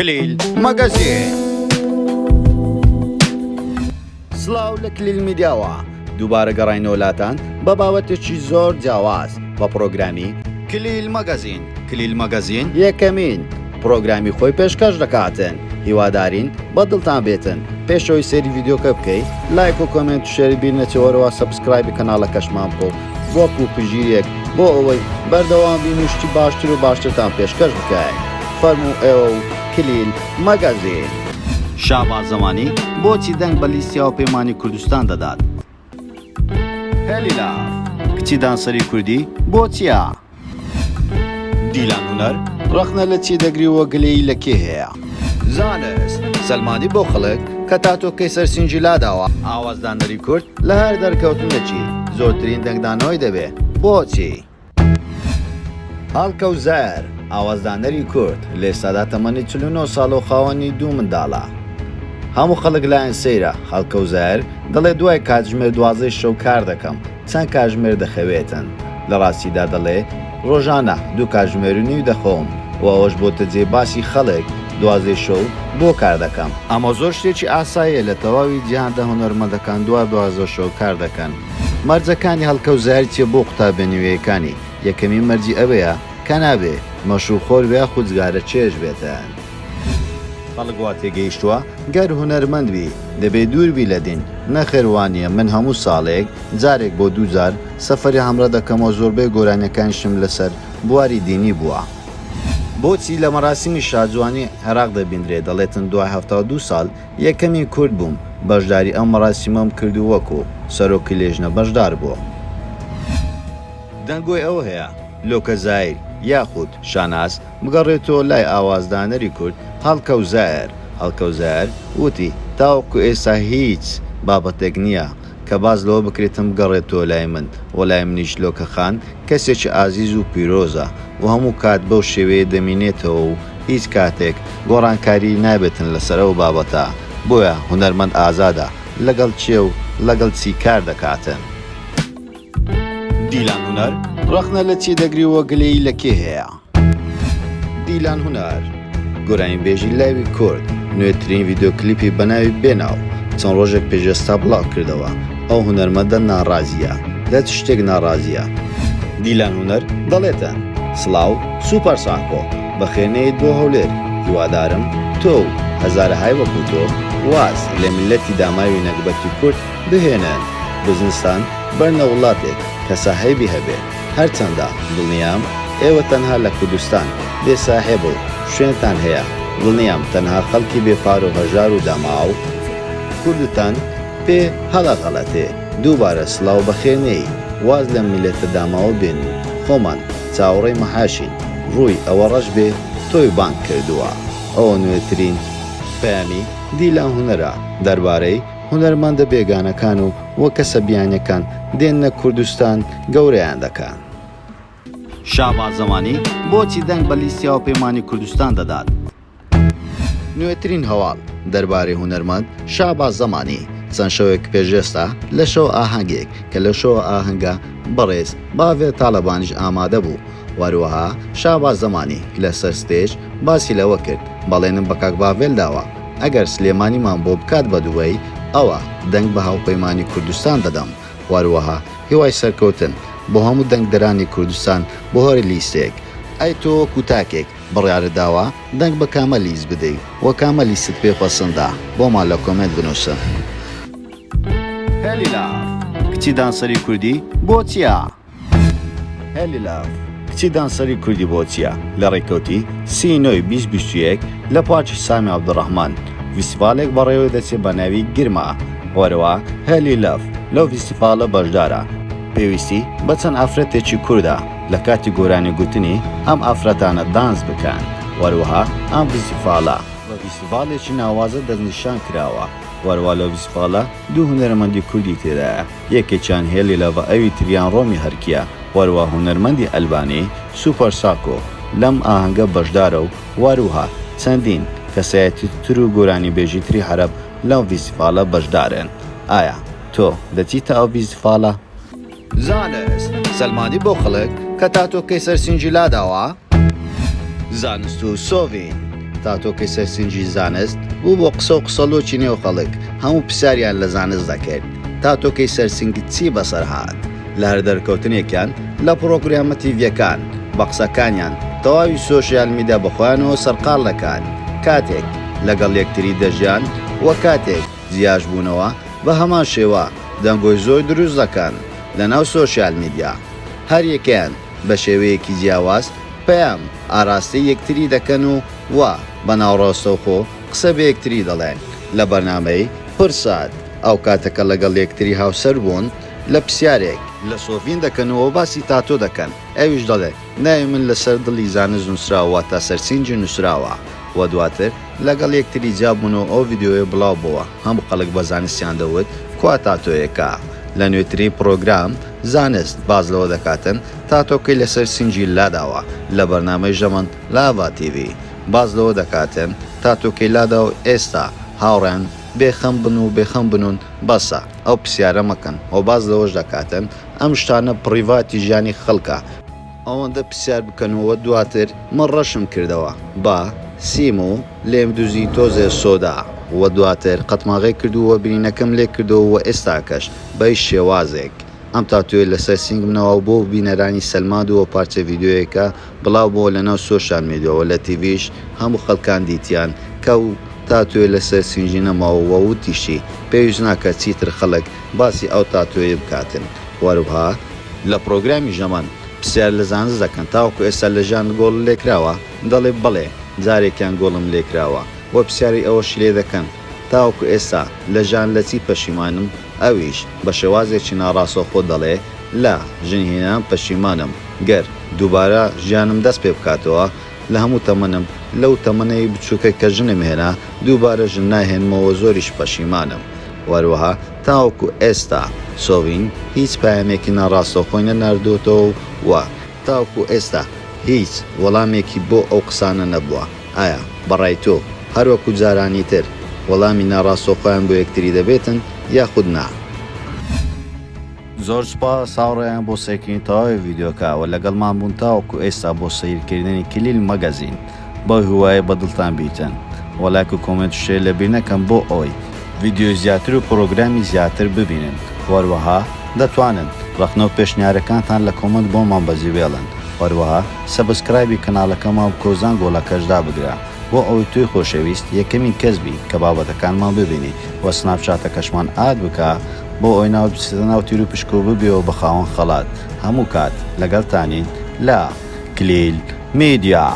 کلیل مەگەزین. سڵاو لە کلیل میدیاوە دووبارە گەڕاینەوە لاتان بە بابەتێکی زۆر جیاواز بە پڕۆگرامی کلیل مەگەزین کلیل مەگەزین یەکەمین پڕۆگرامی خۆی پێشکەش دەکاتن هیوادارین بە دڵتان بێتن پێشەوەی سەیری ڤیدیۆکە بکەی لایک و comment و share ی بیر نەچێ وەرەوە subscribe ی کەناڵەکەشمان بکە و وەکو پژیرێک بۆ ئەوەی بەردەوام بین و شتی باشتر و باشترتان پێشکەش بکەین فەرموو ئێوە و کلیل مەگەزین. شاباز زەمانی بۆچی دەنگ بە لیستی هاوپەیمانی کوردستان دەدات؟ هێلی لاف، کچی دانسەری کوردی بۆ چییە؟ دیلان هونەر، ڕەخنە لە چی دەگری و گلەیی لە کێ هەیە؟ زانست، سەلماندی بۆ خەڵک کە تاتۆکەی سەر سینگی لاداوە. ئاوازدانەری کورد لە هەر دەرکەوتنێکی زۆرترین دەنگدانەوەی دەبێ، بۆچی؟ هەڵکەوت زاهر، ئاوازدانەری کورد، لە ئێستادا تەمەنی 49 ساڵە و خاوەنی دوو منداڵە. هەموو خەڵک لایان سەیرە، هەڵکەوت زاهر دەڵێ دوای کاتژمێر دوازدەی شەو کار دەکەم، چەند کاژمێر دەخەوێتن؟ لە ڕاستیدا دەڵێ ڕۆژانە دوو کاژمێر و نیو دەخەوم و ئەوەش بۆتە جێی باسی خەڵک، دوازدەی شەو بۆ کار دەکەم؟ ئەمە زۆر شتێکی ئاساییە لە تەواوی جیهاندا هونەرمەندەکان دوا 12 شەو کار دەکەن. مەرجەکانی هەڵکەوت زاهیر چیە بۆ قوتابیە نوێیەکانی؟ یەکەمین مەرجی ئەوەیە کە نابێ مەشروب خۆر بێ یاخود جگارە کێش بێتن. خەڵک وا تێگەیشتووە گەر هونەرمەند بی دەبێ دوور بی لە دین، نەخێر وانیە من هەموو ساڵێک جارێک بۆ دوو جار سەفەری عەمرە دەکەمەوە زۆربەی گۆرانیەکانیشم لەسەر بواری دینی بووە. بۆچی لە مەراسیمی شاجوانی عێراق دەبیندرێ دەڵێتن دوای 72 ساڵ یەکەمین کورد بووم بەشداری ئەم مەراسیمەم کرد و وەکو سەرۆکی لێژنە بەشدار بووم. دەنگۆی ئەوە هەیە لۆکە زایر یاخود شاناز بگەڕێتەوە لای ئاوازدانەری کورد هەڵکەوت زاهر، هەڵکەوت زاهر وتی، تاوەکو ئێستا هیچ بابەتێک نییە کە باس لەوە بکرێتن بگەڕێتەوە لای من و لای منیش لۆکە خان کەسێکی ئازیز و پیرۆزە و هەموو کات بەو شێوەیە دەمینێتەوە و هیچ کاتێک گۆڕانکاریی نابێتن لەسەر ئەو بابەتە، بۆیە هونەرمەند ئازادە لەگەڵ کێ و لەگەڵ چی کار دەکاتن. دیلان هونەر، ڕەخنە لە چی دەگری و گلەیی لە کێ هەیە؟ دیلان هونەر، گۆرانیبێژی لاوی کورد، نوێترین ڤیدیۆ کلیپی بە ناوی بێناو چەند ڕۆژێک پێش ئێستا بڵاو کردەوە، ئەو هونەرمەندە ناڕازییە، لە چ شتێک ناڕازییە؟ دیلان هونەر دەڵێتن، سڵاو سوپەر ساکۆ، بەخێرنێیت بۆ هەولێر، هیوادارم تۆ و هەزارەهای وەکو تۆ واز لە میللەتی داماوی نەگبەتی کورد بهێنن بزنستان بەرنە وڵاتێک کە ساحێبی هەبێ هەرچەندە دڵنیام ئێوە تەنها لە کوردستان بێ ساحێب و شوێنتان هەیە دڵنیام تەنها خەڵکی بێ پارە و هەژار و داماو کوردتان پێ هەڵەغەڵەتێ دووبارە سڵاو بەخێر نێی واز لەم میلەتە داماوە بێن و خۆمان چاوەڕێی مەحاشین ڕووی ئەوە ڕەش بێ تۆی بانگ کردووە ئەوە نوێترین پەیامی دیلان هونەرە دەربارەی هونەرمەندە بێگانەکان و و کەسە بیانیەکان دێننە کوردستان گەورەیان دەکەن. شاباز زەمانی بۆچی دەنگ بە لیستی هاوپەیمانی کوردستان دەدات؟ نوێترین هەواڵ دەربارەی هونەرمەند شاباز زەمانی چەند شەوێک پێش ئێستا لە شەوە ئاهەنگێک کە لەو شەوە ئاهەنگە بەڕێز باڤێل تاڵەبانیش ئامادە بوو و هەروەها شاباز زەمانی لەسەر stage باسی لەوە کرد بەڵێنم بە کاک باڤێل داوە ئەگەر سلێمانیمان بۆ بکات بە دوبەی ئەوا دەنگ بە هاوپەیمانی کوردستان دەدەم و هەروەها هیوای سەرکەوتن بۆ هەموو دەنگدەرانی کوردستان بۆ هەر لیستێک. ئەی تۆ وەکو تاکێک بڕیارت داوە دەنگ بە کامە لیست بدەی و کامە لیستت پێ پەسندە بۆمان لە comment بنوسن. هێلی لاڤ، کچی دانسەری کوردی بۆ چیە؟ هێلی لاڤ، کچی دانسەری کوردی بۆ چیە؟ لە ڕێکەوتی سی نۆی 20 21 لە پارکی سامی عەبدولڕەحمان ڤیستیڤاڵێک بەڕێوە دەچێت بە ناوی گرمە وەرەوە هێلی لاڤ لەو ڤیستیڤاڵە بەشدارە پێویستی بە چەند ئافرەتێکی کوردە لە کاتی گۆرانی گوتنی ئەم ئافرەتانە دانس بکەن وەروەها ئەم ڤیستیڤاڵە بە ڤیستیڤاڵێکی ناوازە دەستنیشان کراوە وەروا لەو ڤیستیڤاڵە دوو هونەرمەندی کوردی تێدایە یەکێکیان هێلی لەڤە ئەوی تریان ڕۆمی هەرکیە وەروا هونەرمەندی ئەلبانی سوپەر ساکۆ لەم ئاهەنگە بەشدارە و واروها چەندین کەسایەتی تر و گۆرانیبێژی تری عەرەب لەم ڤیستیڤاڵە بەشدارن ئایا تۆ دەچیتە ئەو ڤیستیڤاڵە؟ زانست سەلماندی بۆ خەڵک کە تاتۆکەی سەر سینگی لاداوە؟ زانست و سۆڤین. تاتۆکەی سەر سنگی زانست بوو بۆ قسە و قسەڵۆکی نێو خەڵک، هەموو پرسیاریان لە زانست دەکرد تاتۆکەی سەر سنگت چی بەسەر هات؟ لە هەر دەرکەوتنێکیان لە پڕۆگرامە تیڤیەکان بە قسەکانیان تەواوی سۆشیال میدیا بە خۆیانەوە سەرقاڵ دەکات، کاتێک لەگەڵ یەکتری دەژیان و کاتێک جیاش بوونەوە بە هەمان شێوە دەنگۆی زۆر دروست دەکەن لەناو سۆشیال میدیا هەر یەکەیان بە شێوەیەکی جیاواز پەیام ئاراستەی یەکتری دەکەن و و بە ناڕاستەوخۆ قسە بە یەکتری دەڵێن لە بەرنامەی پرسات ئەو کاتە کە لەگەڵ یەکتری هاوسەر بوون لە پرسیارێک لە سۆڤین دەکەن و باسی تاتۆ دەکەن ئەویش دەڵێ ناوی من لەسەر دڵی زانست نوسراوە واتا سەر سینگی نوسراوە و دواتر لەگەڵ یەکتری جیا بوون و ئەو ڤیدیۆیە بڵاو بۆوە هەموو خەڵک بە زانستیان دەوت کوا تاتۆیەکە لە نوێترین پڕۆگرام زانست باس لەوە دەکاتن تاتۆکەی لەسەر سینگی لاداوە لە بەرنامەی ژەمەن لە ئاڤا تیڤی باس لەوە دەکاتن تاتۆکەی لادا و ئێستا هاوڕێیان بێ خەم بن و بێ خەم بنون بەسە ئەو پرسیارە مەکەن و باس لەوەش دەکاتن ئەم شتانە پڕیڤاتی ژیانی خەڵکە ئەوەندە پرسیار بکەنەوە دواتر من ڕەشم کردەوە بە سیم و لێم دوزی تۆزێ سۆدا و دواتر قەتماغەی کردو و برینەکەم لێ کردەوە و ئێستاکەش بەی شێوازێک ئەم تاتۆیە لەسەر سینگم نەوا و بۆ بینەرانی سەلماندوە و پارچە ڤیدیۆیەکە بڵاو بۆوە لەناو سۆشیال میدیا و لە تیڤیش هەموو خەڵکان دیتیان کە و تاتۆیە لەسەر سینگی نەماوە و وتیشی پێویست ناکات چیتر خەڵک باسی ئەو تاتۆیە بکاتن وەروها لە پڕۆگرامی ژەمان پرسیار لە زانست دەکەن تاوەکو ئێستا لە ژیانت گۆڵت لێکراوە؟ دەڵێ بەڵێ جارێکیان گۆڵم لێکراوە وە پرسیاری ئەوەشی لێ دەکەن تاوەکو ئێستا لە ژیان لە چی پەشیمانم ئەویش بە شێوازێکی ناڕاستەوخۆ دەڵێ لە ژن هێنان پەشیمانم گەر دووبارە ژیانم دەست پێ بکاتەوە لە هەموو تەمەنم لەو تەمەنەی بچوکە کە ژنم هێنا دووبارە ژن ناهێنمەوە زۆریش پەشیمانم وەروەها تاوەکو ئێستا سۆڤین هیچ پەیامێکی ناڕاستەوخۆی نەناردۆتەوە و تاوەکو ئێستا هیچ وەڵامێکی بۆ ئەو قسانە نەبووە ئایا بەڕای تۆ هەروەکو جارانی تر وەڵامی ناڕاستەوخۆیان بۆ یەکتری دەبێتن یاخود نا؟ زۆر سوپاس هاوڕێیان بۆ سەیرکردنی تەواوی ڤیدیۆکە وە لەگەڵمان بوون تاوەکو ئێستا بۆ سەیرکردنی کلیل مەگەزین بەو هیوایەی بەدڵتان بیتن وە لایک و comment و share لەبیر نەکەن بۆ ئەوەی ڤیدیۆی زیاتر و پڕۆگرامی زیاتر ببینن وەروەها دەتوانن ڕەخنە و پێشنیارەکانتان لە comment بۆمان بەجێبێڵن وەروەها subscribe ی کەناڵەکەمان بکە و زەنگۆڵەکەش دابگرە بۆ ئەوەی تۆی خۆشەویست یەکەمین کەس بی کە بابەتەکانمان ببینی وە سناپچاتەکەشمان add بکە بۆ ئەوەی ناوت بچێتە ناو تیروپشک و ببیەوە بە خاوەن خەڵات هەموو کات لەگەڵتانین لە کلیل میدیا.